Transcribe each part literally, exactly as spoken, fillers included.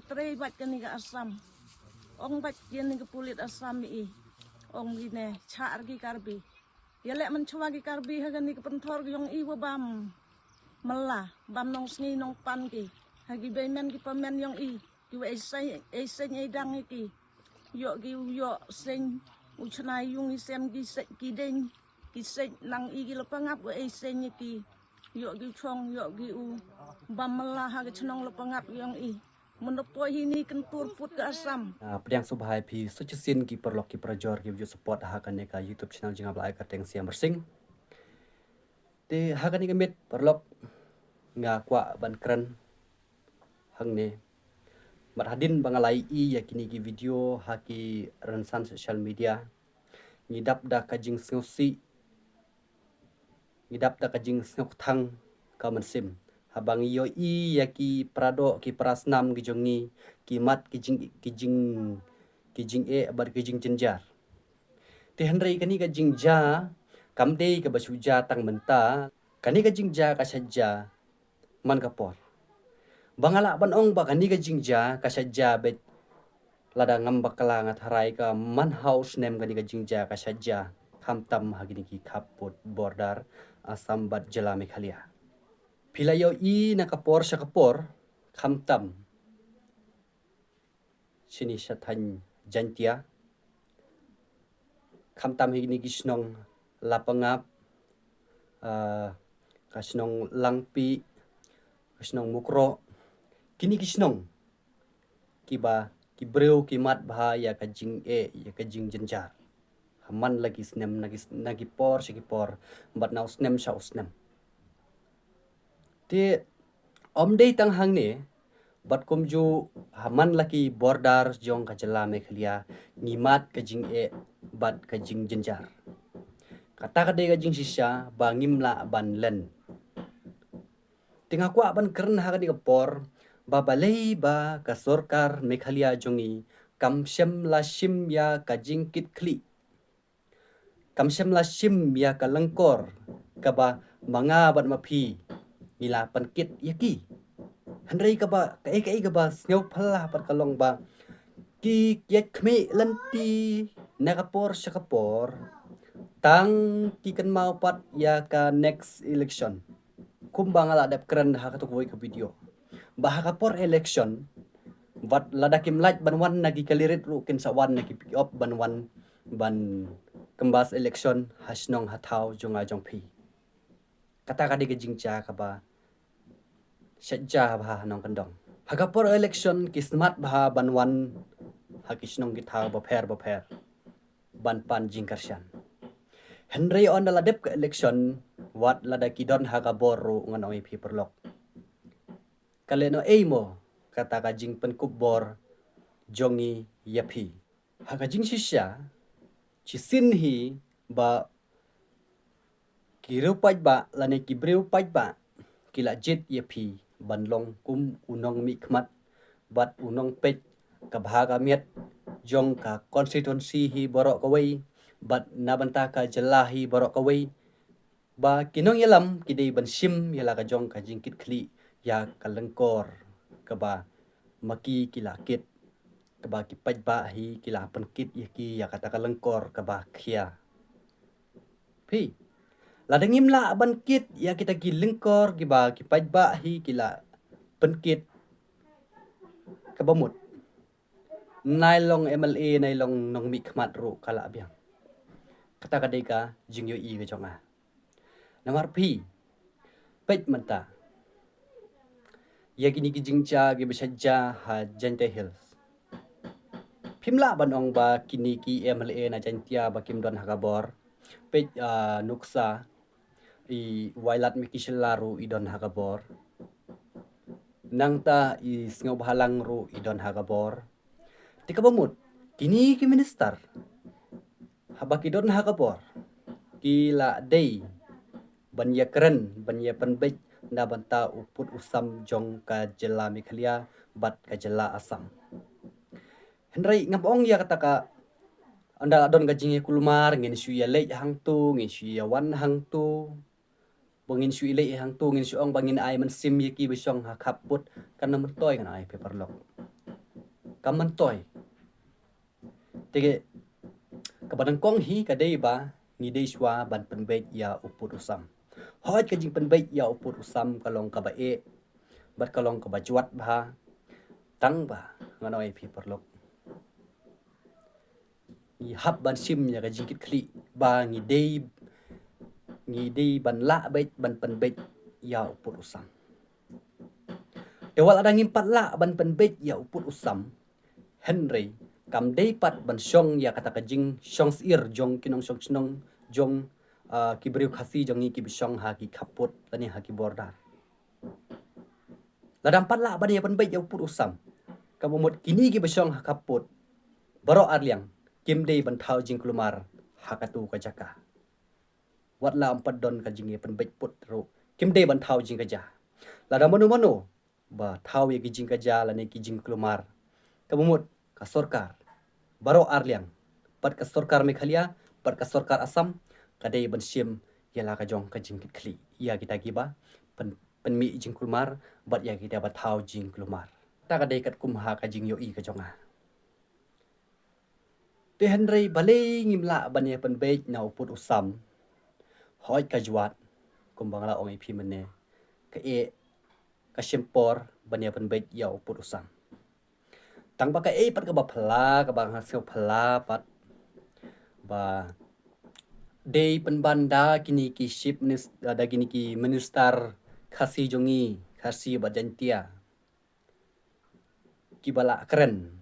Trei bad kane ka Assam. Ong bad kane ka pulit Assam i. Ong kine chah ki Karbi. Ïa leh man chwa ki Karbi ha kane ka pynthor ka jong i wa bam. Mala bam nong sngi nong pan ki. Ha ki bei men ki pa men jong i. Ki wa ei seng ei seng ei dang i ki. Ïoh ki u ïoh seng u chna yung i sem ki sek ki deng. Ki sek nang i ki la pangap wa ei seng i ki. Ïoh ki u chong ïoh ki u bam mala ha ki chnong la pangap jong i. Mun da poi hi ni kyntur put ka Assam. Ah, pdiang subhai phi such sin ki paralok ki parajor ki view support ha kane ka YouTube channel jingap lai ka teng siam bersing. Te ha kane ka miet paralok nga kwah ban kren hangne. Mat hadin ba nga lai i ïa kine ki video ha ki rynsan social media. Ngi dap da ka jingsngewsih. Ngi dap da ka jingsngewthang ka mynsiem. Haba ngi ïohi ïa ki paradoh ki parasnam ki jong ngi ki mat ki jing ki jing ki jingeh bad ki jingjynjar. Te hynrei kane ka jingjia kam dei kaba shu jia tang mynta. Kane ka jingjia ka sha jia man ka por. Ba nga lah ban ong ba kane ka jingjia ka sha jia beit lada ngam bakla nga tharai ka man ha u snem kane ka jingjia ka sha jia khamtam ha kine ki khappud border Assam bad jylla Meghalaya. Phi la ïohi na ka por sha ka por khamtam shini sha thaiñ Jaintia. Khamtam hi kine ki shnong Lapangap, ah, ka shnong Langpih, ka shnong Mukroh. Kine ki shnong kiba ki briew ki mat bha ïa ka jingeh ïa ka jingjynjar. Ha man la ki snem na ki, na ki por sha ki por bad na u snem sha u snem. Te ym dei tang hangne bad kumjuh ha man la ki border jong ka jylla Meghalaya ngi mat ka jingeh bad ka jingjynjar. Kata ka dei ka jingshisha ba ngim lah ban len. Te nga kwah ban kren ha kane ka por ba balei ba ka sorkar Meghalaya jong ngi kam shym la shim ïa ka jingkitkhlieh. Kam shym la shim ïa ka lyngkor kaba ma nga bad ma phi ngi la pynkit ïa ki. Hynrei kaba kaei kaei kaba sngewphylla pat ka long ba ki ïaid khmih lynti na ka por sha ka por tang ki kynmaw pat ïa ka next election. Kumba nga la dep kren ha kato kawei ka video ba ha ka por election wat lada kim lait ban wan na ki kali rit ruh kin sa wan na ki pick up ban wan ban kynbas election ha shnong ha thaw jong nga jong phi. Kata ka dei ka jingjia kaba sha jia bha ha nongkyndong. Ha ka por election ki smat bha ban wan ha ki shnong ki thaw bapher bapher ban pan jingkyrshan. Hynrei ynda la dep ka election wat lada ki don ha ka bor ruh ngan ong ïa phi paralok. Ka lehnohei mo kata ka jingpynkup bor jong ngi ïa phi. Ha ka jingshisha shisien hi ba ki riew paidbah lane ki briew paidbah ki la jied ïa phi ban long kum u nongmihkhmat bad u nongpeit ka bha ka miat jong ka constituency hi baroh kawei bad na bynta ka jylla hi baroh kawei. Ba ki nongïalam ki dei ban shim ïa la ka jong ka jingkitkhlieh ïa ka lyngkor kaba ma ki ki la kit kaba ki paidbah hi ki la pynkit ïa ki ïa kata ka lyngkor kaba khia. Phi lada ngim lah ban kit ïa kita ki lyngkor kiba ki paidbah hi ki la pynkit kaba mut nai long M L A nai long nongmihkhmat ruh ka la biang. Kata ka dei ka jingïohi ka jong nga. Namar phi peit mynta ïa kine ki jingjia kiba sha jia ha Jaintia Hills. Phim lah ban ong ba kine ki M L A na Jaintia ba kim don ha ka bor. Peit, ah, nuksa i Wailadmiki Shylla ruh i don ha ka bor. Nangta i Sniawbhalang ruh i don ha ka bor. Te kaba mut kine ki minister haba ki don ha ka bor ki la dei ban ïakren ban ïapynbeit na bynta u pud u sam jong ka jylla Meghalaya bad ka jylla Assam. Hynrei ngam ong ïa kata ka ynda la don ka jingïakulmar ngin shu ïaleit hangto ngin shu ïawan hangto. Ba ngin shu ïaleit hangto ngin shu ong ba ngin ai mynsiem ïa ki ba shong ha khappud kan ym myntoi ngan ai phi paralok. kam myntoi. Te kaba nyngkong hi ka dei ba ngi dei shuwa ban pynbeit ïa u pud u sam. Hooid ka jingpynbeit ïa u pud u sam ka long kaba eh bad ka long kaba jwat bha. Tang ba ngan ong ïa phi paralok, ngi hap ban shim ïa ka jingkitkhlieh ba ngi dei, ngi dei ban lah beit ban pynbeit ïa u pud u sam. Te wat lada ngim pat lah ban pynbeit ïa u pud u sam, hynrei kam dei pat ban shong ïa kata ka jingshong syier jong ki nongshong shnong, jong, ah, ki briew Khasi jong ngi kiba shong ha ki khappud lane ha ki border. Lada ym pat lah ban ïa pynbeit ïa u pud u sam, kaba mut kine kiba shong ha khappud baroh arliang kim dei ban thaw jingkulmar ha katu ka jaka. Wat la ym pat don ka jingïa pynbeit pud ruh, kim dei ban thaw jingkajia. Lada mano mano ba thaw ïa ki jingkajia lane ki jingkulmar, kaba mut ka sorkar baroh arliang, bad ka sorkar Meghalaya bad ka sorkar Assam, ka dei ban shim ïa la ka jong ka jingkitkhlieh ïa kita kiba pyn-, pynmih jingkulmar bad ïa kita ba thaw jingkulmar. Ta ka dei katkum ha ka jingïohi ka jong nga. Te hynrei balei ngim lah ban ïa pynbeit na u pud u sam? Hooid ka jwat, kumba nga la ong ïa phi mynne, ka eh, ka shim por ban ïa pynbeit ïa u pud u sam. Tang ba ka eh pat kaba phylla, kaba nga sngew phylla pat, ba dei pynban da kine ki chief minis-, da kine ki minister Khasi jong ngi, Khasi bad Jaintia, kiba la kren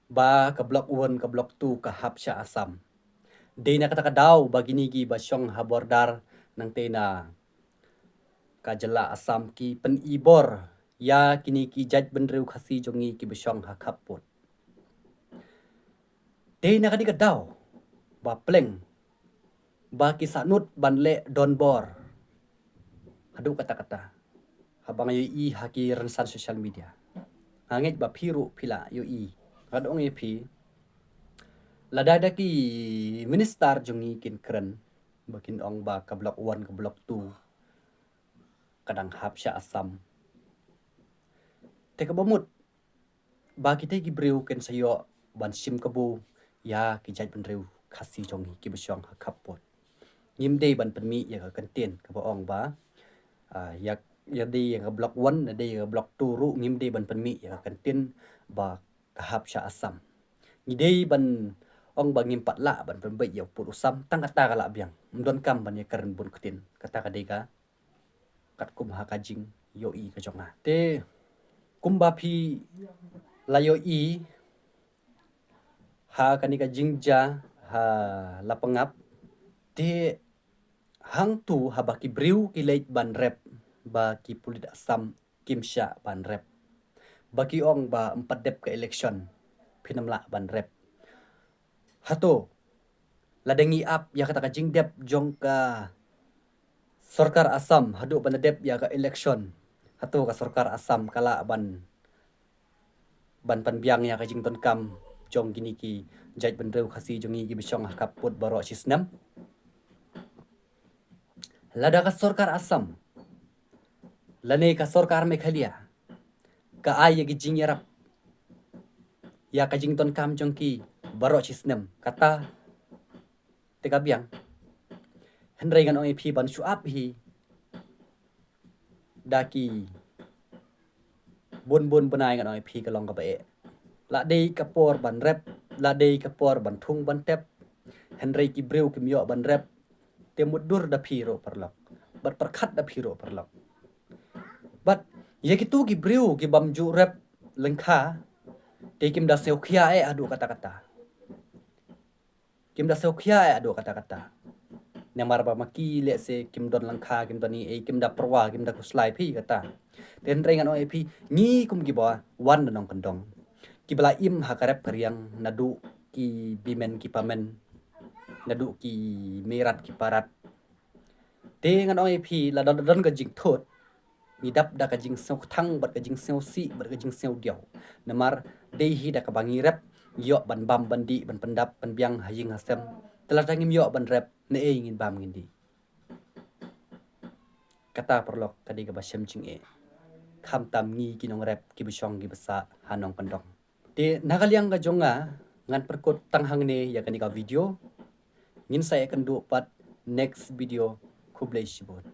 ba ka Block One, ka Block Two ka hap sha Assam. Dei na kata ka daw ba kine kiba shong ha border nangta na ka jylla Assam ki pyni bor ïa kine ki jaitbynriew Khasi jong ngi kiba shong ha khappud. Dei na kane ka daw ba pleng ba ki sahnud ban leh donbor haduh katta katta. Haba nga ïohi ha ki rynsan social media, nga ngeit ba phi ruh phi la ïohi. Nga ong ïa phi, lada da ki minister jong ngi kin kren ba kin ong ba ka Block One, ka Block Two ka dang hap sha Assam, te kaba mut ba kita ki briew kin sa ïoh ban shim kabu ïa ki jaitbynriew Khasi jong ngi kiba shong ha khappud. Ngim dei ban pynmih ïa ka kyntien kaba ong ba, ah, ïa, ïa dei ïa ka Block One, ïa dei ïa ka Block Two ruh ngim dei ban pynmih ïa ka kyntien ba ka hap sha Assam. Ngi dei ban ong ba ngim pat lah ban pynbeit ïa u pud u sam, tang kata ka lah biang. Ym donkam ban ïa kren bun ktien. Kata ka dei ka katkum ha ka jingïohi ka jong nga. Te kumba phi la ïohi ha kane ka jingjia ha Lapangap, te hangtu haba ki briew ki leit ban rep ba ki pulit Assam kim shah ban rep, ba ki ong ba ym pat dep ka election phin ym lah ban rep. Hato lada ngi ap ïa kata ka jingdep jong ka sorkar Assam haduh ban da dep ïa ka election, hato ka sorkar Assam ka lah ban, ban pynbiang ïa ka jingdonkam jong kine ki jaitbynriew Khasi jong ngi kiba shong ha khappud baroh shi snem? Lada ka sorkar Assam lane ka sorkar Meghalaya ka ai ïa ki jingïarap ïa ka jingdonkam jong ki baroh shi snem, kata te ka biang. Hynrei ngan ong ïa phi ban shu ap hi da ki bun bun bnai, ngan ong ïa phi, ka long kaba eh. La dei ka por ban rep, la dei ka por ban thung ban tep, hynrei ki briew kim ïoh ban rep, te mutdur da phi ruh paralok, bad pyrkhat da phi ruh paralok. Bad ïa kitu ki briew ki bym ju rep lyngkha, te kim da sngewkhia eh haduh katta katta. Kim da sngewkhia eh haduh katta katta. Namar ba ma ki lehse kim don lyngkha, kim don ei ei, kim da pyrwa, kim da khuslai phi kata. Te hynrei ngan ong ïa phi, ngi kum kiba wan na nongkyndong, kiba la im ha ka rep ka riang, naduh ki bimen ki pamen, naduh ki meirat ki parat. Te ngan ong ïa phi, lada don ka jingthut, ngi dap da ka jingsngewkthang bad ka jingsngewsih bad ka jingsngewdiaw. Namar dei hi da kaba ngi rep ngi ïoh ban bam ban dih, ban pyndap pynbiang ha ïing ha sem. Te lada ngim ïoh ban rep, naei ngin bam ngin dih? Kata paralok ka dei kaba shem jingeh. khamtam ngi ki nongrep kiba shong kiba sah ha nongkyndong. Te na ka liang ka jong nga, ngan pyrkut tang hangne ïa kane ka video. Ngin sa ïakynduh pat next video. Khublei shibun.